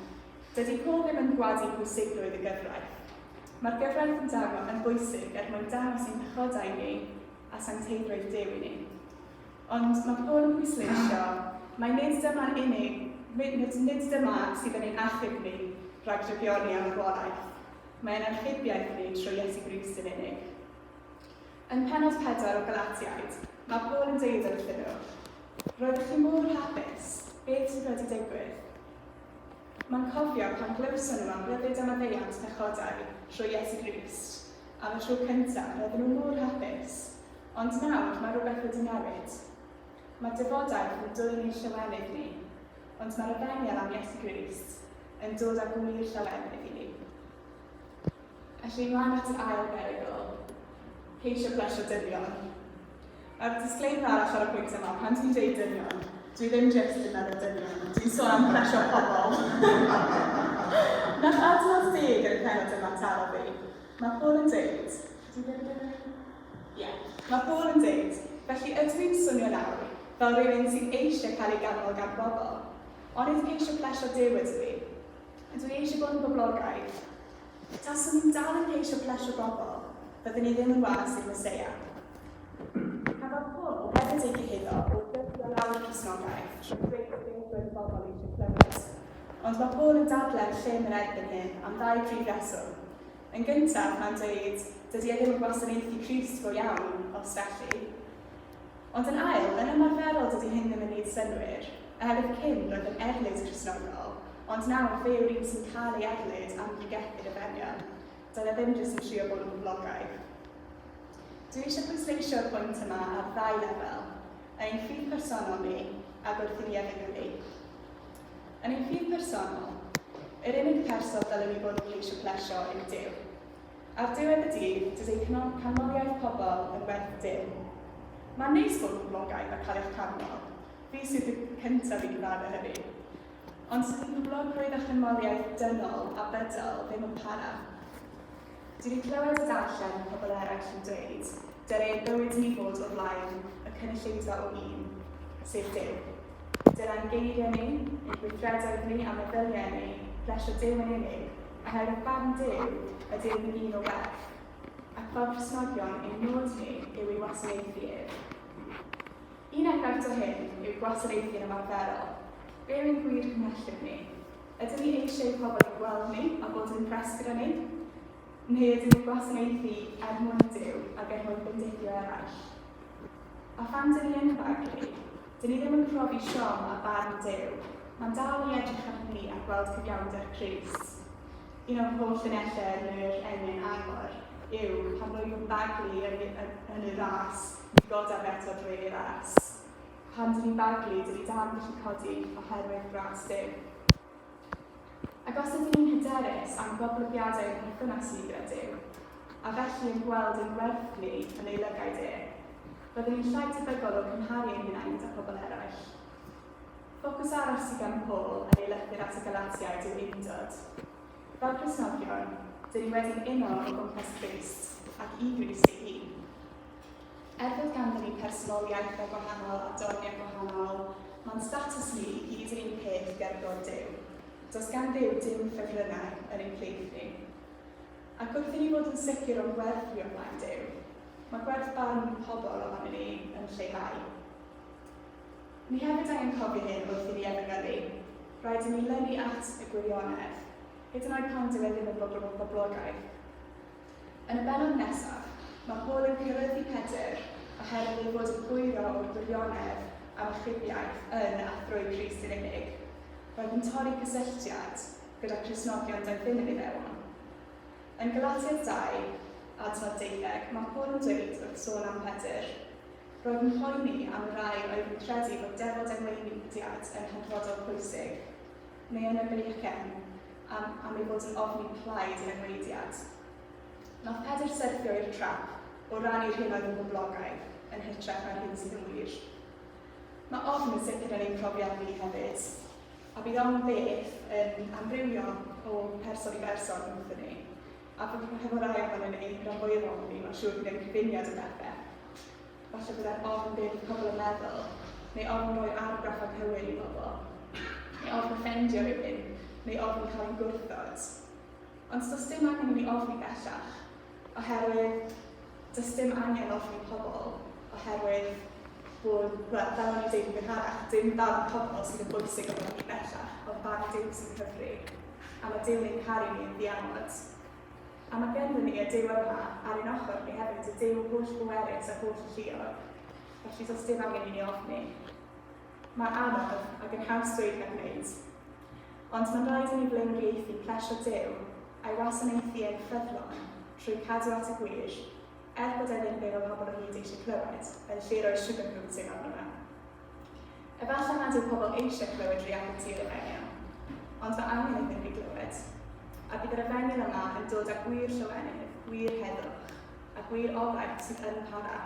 dydy Paul ddim yn gwadu pwysigrwydd y gyfraith. Mae'r gyfraith yn dango yn bwysig er mwyn dangos ein pechodau ni a sancteiddrwydd Duw i ni. Ond mae Paul yn pwysleisio mai nid dyma'n unig, nid, nid dyma sydd yn ein achub ni rhag drygioni a marwolaeth. Mae'n archubiaeth ni trwy Iesu Grist yn unig. Yn pennod 4 o Galatiaid, mae Paul yn deud wrthyn nhw, Roeddech chi mor hapus, beth sydd wedi digwydd? Mae'n cofio pan glywson nhw am ryddid a maddeuant pechodau trwy Iesu Grist, am y tro cyntaf, roedden nhw mor hapus. Ond nawr, mae rhywbeth wedi newid. Mae defodaeth yn dwyn ein llawenydd ni, ond mae'r efengyl am Iesu Grist yn dod â gwir llawenydd i ni. Felly, ymlaen at yr ail berygl, ceisio plesio dynion. Mae'r disclaimer arall ar y pwynt yma, pan dwi'n dweud dynion, dwi ddim jyst yn meddwl dynion, dwi'n sôn am plesio pobl. Nath adnod deg yn y pennod yma taro fi. Mae Paul yn dweud, dwi ddim yn... Ie. Yeah. Mae Paul yn dweud, felly ydw i'n swnio nawr fel rhywun sy'n eisiau cael ei ganmol gan bobl, onid ceisio plesio Duw ydw i? Ydw i eisiau bod yn boblogaidd? Taswn i'n dal yn ceisio plesio bobl, byddwn i ddim yn was i'r Meseia. Cafodd Paul hefyd ei gyhuddo o dyddio lawr Cristnogaeth trwy ddweud beth roedd y bobl eisiau clywed. Ond mae Paul yn dadlau'n llym yn erbyn hyn am ddau prif reswm. Yn gyntaf, mae'n dweud, dydy e ddim yn gwasanaethu Crist go iawn, os felly. Ond yn ail, yn ymarferol dydy hyn ddim yn neud synnwyr, oherwydd cyn roedd yn erlid Cristnogol, ond nawr fe yw'r un sy'n cael ei erlid am bregethu'r efengyl. Doedd e ddim jyst yn trio bod yn boblogaidd. Dwi eisiau pwysleisio'r pwynt yma ar ddau lefel, yn ein ffydd personol ni ac wrth i ni efengylu. Yn ein ffydd personol, yr unig person dylwn ni fod yn ceisio plesio yw Duw. Ar diwedd y dydd, dydy canmoliaeth pobl yn werth dim. Mae'n neis bod yn boblogaidd a cael eich canmol. Fi sydd y cyntaf i gyfadde hynny. Ond dydy poblogrwydd a chanmoliaeth dynol a bydol ddim yn para. Dwi wedi clywed a darllen pobl eraill yn dweud, dylai ein bywyd ni fod o flaen y cynulleidfa o un, sef Duw. Dylai'n geiriau ni, ein gweithredoedd ni a meddyliau ni plesio Duw yn unig, Oherwydd barn Duw ydy'r unig un o werth, ac fel Cristnogion ein nod ni yw ei wasanaethu ef. Un enghraifft o hyn yw gwasanaethu yn ymarferol. Be yw ein gwir cymhellion ni? Ydyn ni eisiau i pobl ein gweld ni a bod yn impressed gyda ni? Neu ydyn ni'n gwasanaethu er mwyn Duw ac er mwyn bendithio eraill? A phan dyn ni yn baglu, dyn ni ddim yn profi siom a barn Duw. Mae'n dal i edrych arno ni a gweld cyfiawnder Crist. Un o'r holl llinellau yn yr emyn Angor yw pan rwyf yn baglu yn, yn, yn y ras, mi godaf eto drwy ei ras. Pan dyn ni'n baglu, dyn ni dal yn gallu codi oherwydd gras Duw. Ac os ydyn ni'n hyderus am goblygiadau ein perthynas ni gyda Duw, a felly yn gweld ein gwerth ni yn ei lygaid e, byddwn ni'n llai tebygol o cymharu ein hunain gyda phobl eraill. Ffocws arall sydd gan Paul yn ei lythyr at y Galatiaid yw undod. Fel Cristnogion, dyn ni wedi'n uno o gwmpas Crist ac i Grist ei hun. Er fod ganddyn ni personoliaethau gwahanol a doniau gwahanol, mae'n statws ni i gyd yr un peth gerbron Duw. Does gan Dduw dim ffefrynnau yn ein plith ni. Ac wrth i ni fod yn sicr o'n gwerth ni o flaen Duw, mae gwerth barn pobl ohonon ni yn lleihau. Ni hefyd angen cofio hyn wrth i ni efengylu. Rhaid i ni lynu at y gwirionedd, hyd yn oed pan dyw e ddim yn boblogaidd. Yn y bennod nesaf, mae Paul yn cyrraedd Pedr oherwydd ei fod yn gwyro o'r gwirionedd am achubiaeth yn a thrwy Crist yn unig. Roedd yn torri cysylltiad gyda Christnogion daeth ddim yn Iddewon. Yn Galatiaid 2, adnod deuddeg, mae Paul yn dweud wrth sôn am Pedr, Roedd yn poeni am y rhai oedd yn credu bod defod enweiniad yn hanfodol pwysig, neu yn y Beichgen, am, am ei fod yn ofni plaid yr enwaediad. Nath Pedr syrthio i'r trap o rannu'r hyn oedd yn boblogaidd yn hytrach na'r hyn sydd yn wir. Mae ofn yn sicr yn ein profiad ni hefyd, a bydd ofn beth yn amrywio o person i berson wrthyn ni. A hefo rai ohonon ni, rhan fwyaf ohonon ni, mae'n siŵr bydd e'n cyfuniad o bethau. Falle byddai'r ofn beth fydd pobl yn meddwl, neu ofn rhoi argraff anghywir i bobl, neu ofn offendio rhywun, neu ofn cael ein gwrthod. Ond does dim angen i ni ofni bellach, oherwydd does dim angen ofni pobl, oherwydd bod, wel, fel o'n i'n deud yn gynharach, dim barn pobl sydd yn bwysig o ni bellach, ond barn Duw sy'n cyfri. A mae Duw'n ein caru ni yn ddiamod. A mae gennym ni y Duw yma ar ein ochr ni hefyd, y Duw holl bwerus a holl alluog. Felly does dim angen i ni ofni. Mae'n anodd ac yn haws dweud na gwneud. Ond mae'n rhaid i ni flaenoriaethu plesio Duw a'i wasanaethu e'n ffyddlon trwy cadw at y gwir, er bod e ddim be mae pobl o hyd eisiau clywed, yn lle rhoi sugarcoating arno fe. Efallai nad yw pobl eisiau clywed realiti yr efengyl, ond mae angen iddyn nhw glywed. A bydd yr efengyl yma yn dod â gwir llawenydd, gwir heddwch, a gwir obaith sydd yn para.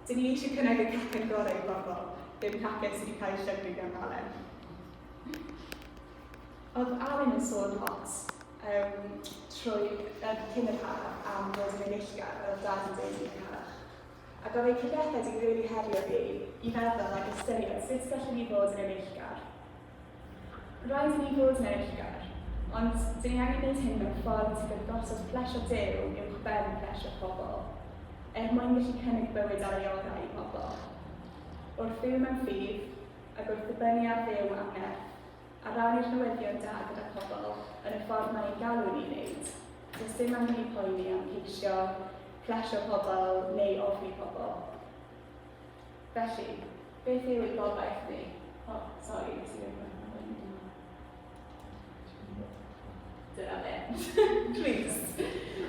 Dyn ni eisiau cynnig y cacen gorau i bobl, ddim cacen sydd wedi cael ei llygru gan halen. Oedd Alun yn sôn lot um, trwy, cyn yr haf am fod yn enillgar, fel dad yn dweud yn gynharach. Ac oedd ei pregethau wedi rili herio fi i feddwl ac ystyried sut gallwn ni fod yn enillgar. Rhaid i ni fod yn enillgar, ond dyn ni angen gwneud hyn mewn ffordd sydd yn gosod plesio Duw uwch ben plesio pobl, er mwyn gallu cynnig bywyd ar ei orau i bobl. Wrth fyw mewn ffydd, ac wrth ddibynnu ar Dduw am nerth, a rannu'r newyddion da gyda pobl yn y ffordd mae e'n galw ni i wneud. Does dim angen i poeni am ceisio plesio pobl neu ofni pobl. Felly, beth yw ei gobaith ni? O, oh, sori, nes i ddim Dyna fe. Crist.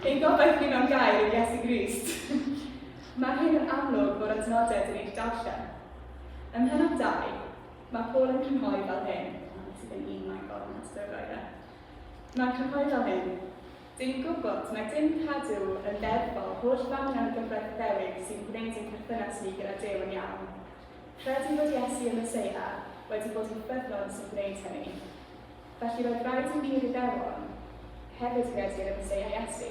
Ein gobaith ni mewn gair yw Iesu Grist. Mae hyn yn amlwg o'r adnodau dyn ni wedi darllen. Ym mhennod 2, Mae Paul yn crynhoi fel hyn, o, nes i ddim un my god, mae'n styfrau e. Mae'n crynhoi fel hyn, Dyn ni'n gwybod mai dim cadw yn ddeddfol holl fanylion y gyfraith Iddewig sy'n gwneud ein perthynas ni gyda Duw yn iawn. Credu fod Iesu y Meseia wedi bod yn ffyddlon sy'n gwneud hynny. Felly roedd rhaid i ni'r Iddewon hefyd gredu yn y Meseia Iesu.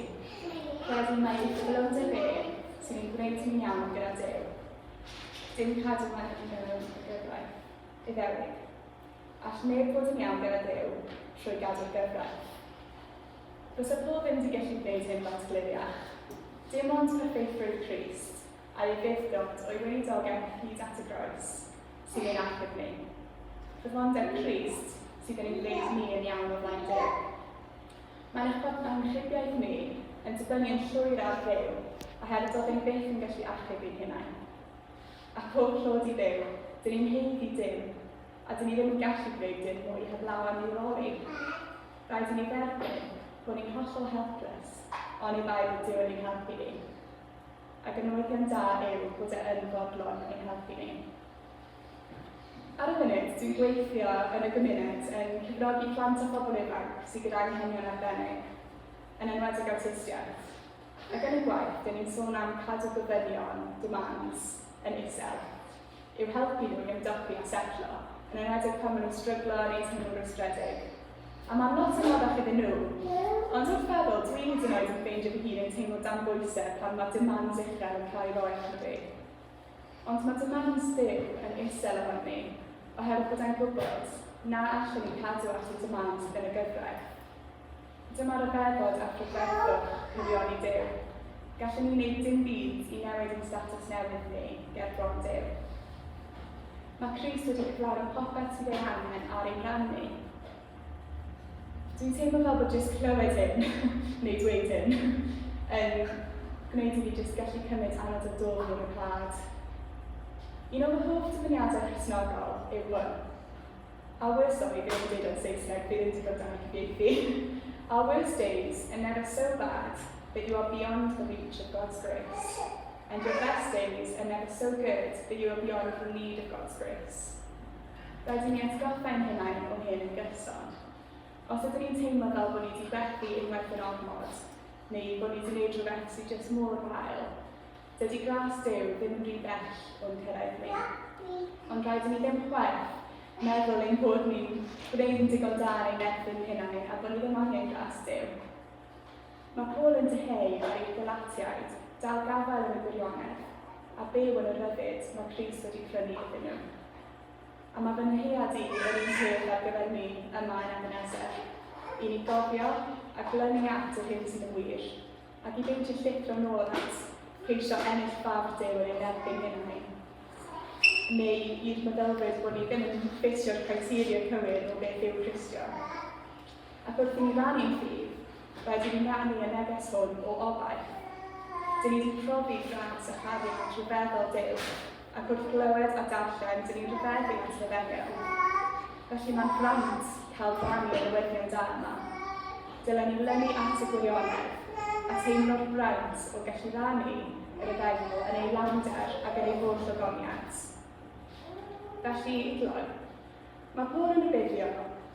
Credu mai ei ffyddlondeb e sy'n ein gwneud ni'n iawn gyda Duw. Dim cadw manylion y gyfraith Iddewig. All neb fod yn iawn gyda Duw trwy gadw'r gyfraith. Fysa Paul ddim wedi gallu gwneud hyn lot gliriach. Dim ond perffeithrwydd Crist, a'i ufudd-dod o'i weinidogaeth hyd at y groes, sy'n ein achub ni. Ffyddlondeb Crist sydd yn ein gwneud ni yn iawn o flaen Duw. Mae'n anrhydiaeth ni yn dibynnu yn llwyr ar Dduw, oherwydd doedden ni byth yn gallu achub ein hunain. A phob clod i Dduw, dyn ni'n haeddu dim, a dyn ni ddim yn gallu gwneud dim mwy heblaw am ei Rhaid i ni dderbyn bod ni'n hollol helpless, oni bai bod Duw yn ein helpu ni. Ac y newyddion da yw bod e yn fodlon ein helpu ni. Ar y funud, dwi'n gweithio yn y gymuned yn cefnogi plant a phobl ifanc sydd gyda anghenion arbennig, yn enwedig awtistiaeth. Ac yn y gwaith, dyn ni'n sôn am cadw gofynion, demands, yn isel, i'w helpu nhw i ymdopi a setlo, yn enwedig pan maen nhw'n stryglo neu teimlo'n rwystredig. A mae'n lot anoddach iddyn nhw. Ond wrth feddwl, dwi hyd yn oed yn ffeindio fy hun yn teimlo dan bwysau pan mae demands uchel yn cael ei roi arno fi. Ond mae demands Duw yn isel ohonom ni, oherwydd bod e'n gwybod na allwn ni cadw at y demands sydd yn y gyfraith. Dyma ryfeddod a phrydferthwch cyfioni Duw. Gallwn ni wneud dim byd i newid ein statws newydd ni ger bron Duw. Mae Crist wedi cyflawni popeth sydd ei angen ar ein rhan ni. Dwi'n teimlo fel bod jyst clywed hyn, neu dweud hyn, yn gwneud i fi jyst gallu cymryd anad o dôl o'r rhyddhad. Un o fy hoff dyfyniadau Cristnogol yw hwn. Our worst, sorry, fi wedi dweud o'n Saesneg, fi ddim wedi bod dan i cyfieithu. Our worst days are never so bad that you are beyond the reach of God's grace, and your best days are never so good that you are beyond the need of God's grace. Rhaid i ni atgoffa ein hunain o hyn yn gyson. Os ydyn ni'n teimlo fel bod ni wedi fethu unwaith yn ormod, neu bod ni wedi gwneud rhywbeth sydd jyst mor wael, dydy gras Duw ddim yn rhy bell o'n cyrraedd ni. Ond rhaid i ni ddim chwaith meddwl ein bod ni'n gwneud yn digon da neu methu'n hunain a bod ni ddim angen gras Duw. Mae Paul yn dyheu ar i'r Galatiaid dal gafael yn y gwirionedd a byw yn y rhyddid mae Crist wedi prynu iddyn nhw. A mae fy nyhead i yr un peth ar gyfer ni yma yn Ebenezer, i ni gofio a glynu at yr hyn sydd yn wir, ac i beidio llithro nôl at ceisio ennill ffafr Duw yn ein erbyn hunain, neu i'r meddylfryd bod ni ddim yn ffitio'r criteria cywir o beth yw Cristion. Ac wrth i ni rannu'n ffydd, rhaid i ni rannu y neges hwn o obaith. Dyn ni wedi profi gras a chariad rhyfeddol Duw, ac wrth glywed a darllen, dyn ni'n rhyfeddu at yr efengyl. Felly mae'n fraint cael rhannu y newyddion da yma. Dylen ni lynu at y gwirionedd, a teimlo'r braint o gallu rannu yr efengyl yn ei lawnder ac yn ei holl ogoniant. Felly, i gloi, mae Paul yn rhybuddio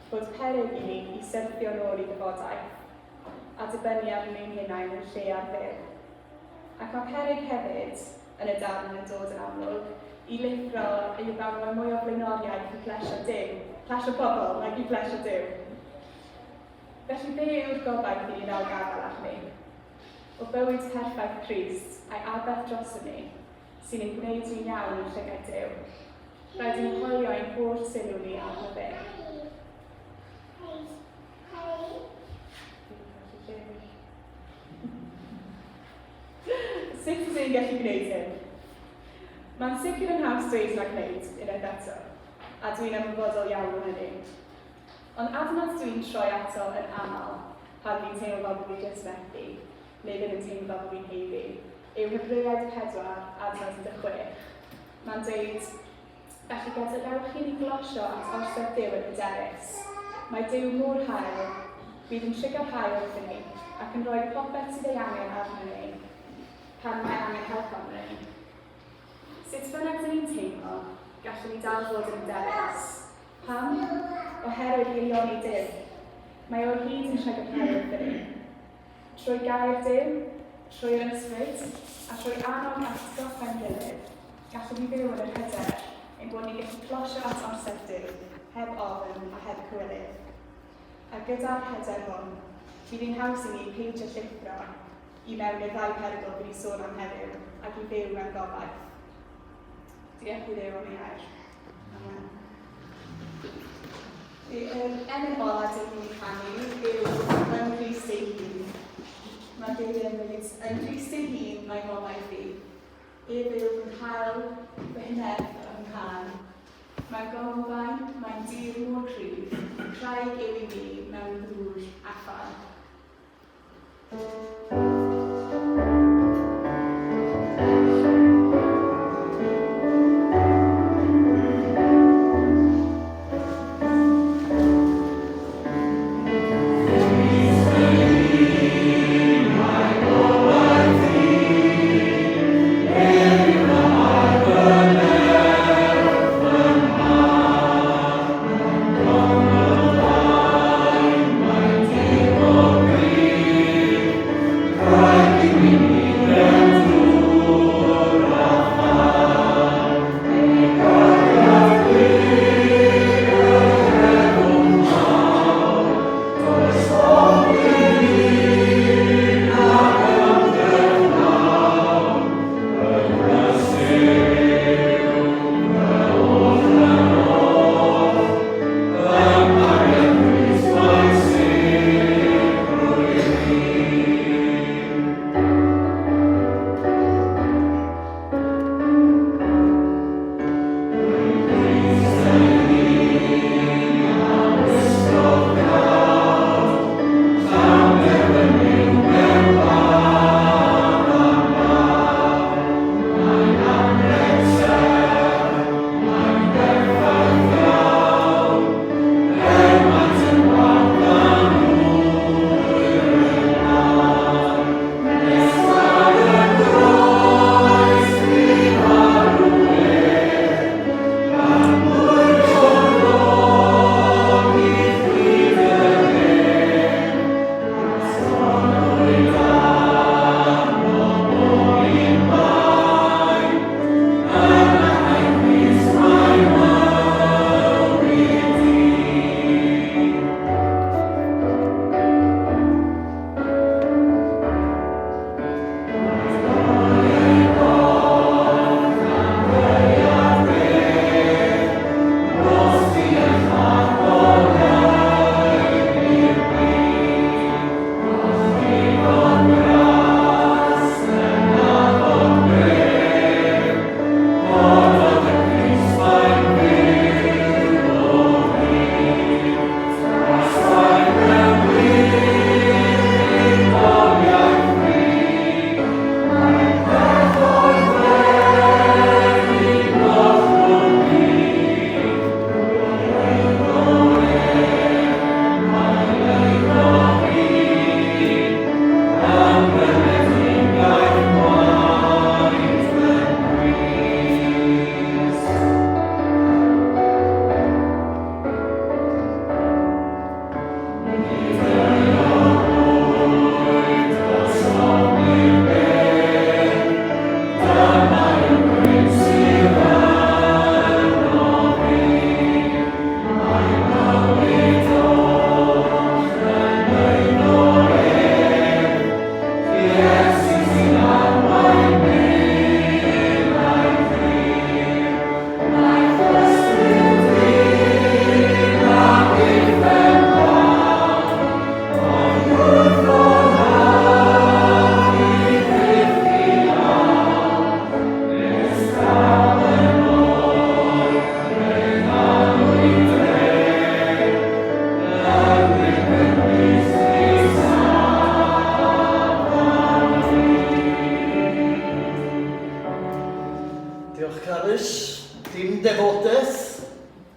bod peryg i ni i syrthio nôl i ddyfodaeth a dibynnu ar ein hunain yn lle ar Dduw. Ac mae peryg hefyd yn y darn yn dod yn amlwg i lithro i fel rhoi mwy o flaenoriaeth i plesio Duw, plesio pobl nag i plesio Duw. Felly be yw'r gobaith i ni ddal gafael arni? O bywyd perffaith Crist a'i aberth drosom ni, sy'n ein gwneud ni'n iawn yn llygaid Duw. Rhaid i ni hoelio ein holl sylw ni arno fe. Sut ydyn ni'n gallu gwneud hyn? Mae'n sicr yn haws dweud na gwneud, unwaith eto, a dwi'n ymwybodol iawn o hynny. Ond adnodd dwi'n troi ato yn aml pan fi'n teimlo fel bod fi jyst methu, neu ddim yn teimlo fel bod fi'n haeddu, yw Hebreaid 4, adnod 16. Mae'n dweud, Felly gadewch i ni glosio at orsedd Duw yn hyderus. Mae Duw mor hael, bydd yn trugarhau wrthyn ni ac yn rhoi popeth sydd ei angen arnon ni pan mae angen help arnon ni. Sut bynnag dyn ni'n teimlo, gallwn ni dal fod yn hyderus. Pam? Oherwydd haelioni Duw. Mae o hyd yn trugarhau wrthyn ni. Trwy gair Duw, trwy'r Ysbryd, a trwy annog ac atgoffa'n gilydd, gallwn ni fyw yn yr hyder ein bod ni'n gallu closio at orsedd Duw, heb ofn a heb cywilydd. A gyda'r hyder hwn, bydd hi'n haws i ni peidio llithro i mewn i'r ddau perygl fi wedi sôn am heddiw ac i fyw mewn gobaith. Diolch i Dduw am ei air. Amen. Yr emyn ola dyn ni'n canu yw Yng Nghrist ei hun. Mae'r geiriau'n dweud, Yng Nghrist ei hun mae gobaith fi. Ef yw fy nghael, fy nhnerth a fy nghân. Mae'n gonglfaen, mae'n dir mor cryf, craig yw i mi mewn ddŵr a thân.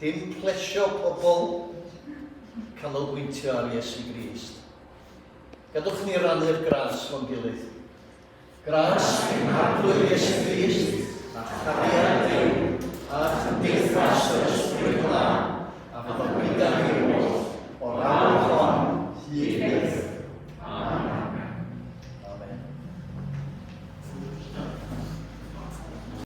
Dim plesio pobl, canolbwyntio ar Iesu Grist. Gadwch ni rannu'r gras fo'n gilydd. Gras ein Harglwydd Iesu Grist, a chariad Duw, a chymdeithas yr